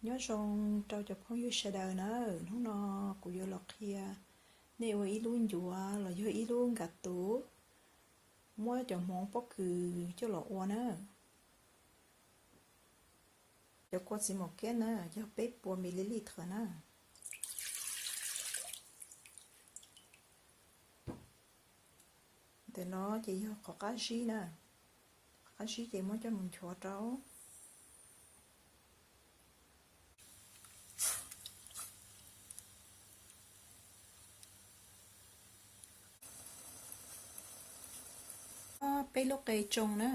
Nyob zoo rau cov phooj ywg sawv daws na, hnub no kuv yuav los qhia nej ua ib lub ncuav los yog ib lub nkav tuv, muab cov hmoov pob kws coj los ua na. Cov kua txiv maum kiab na, yog peb puas mililitr na. Ntawm no ces yog qhov qab zib na, qhov qab zib ces muab coj mus nchuav rau. Peb lub qe tsoo na.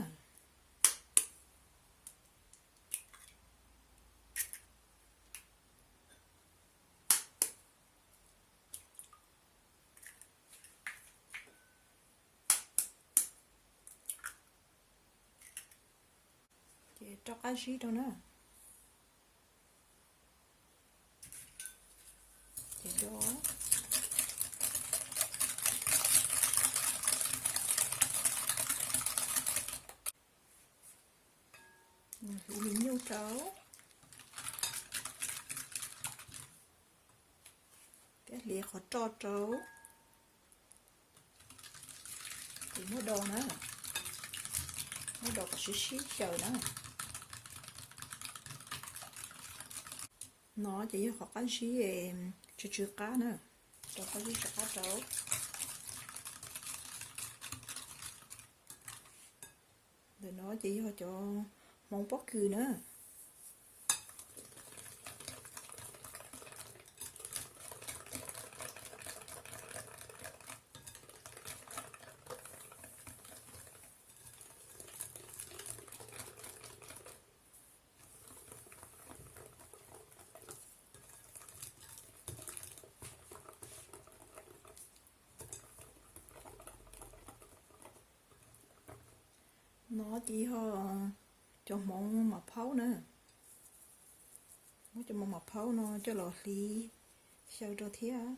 Ces rau qab zib rau na. Ces do hliv me nyuj rau, thiab hliv qhov roj rau. Ces muab do na, muab do kom sib sib xyaw na. No ces yog qhov qab zib tsw tsw qab na, rau qab zib tsw qab rau. Ntawm no ces yog cov hmoov pob kws na. No ces yog cov hmoov mam phaub na. Muab cov hmoov mam phaub no coj los hliv xyaw rau thiab.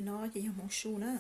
No ces yog hmoov su na.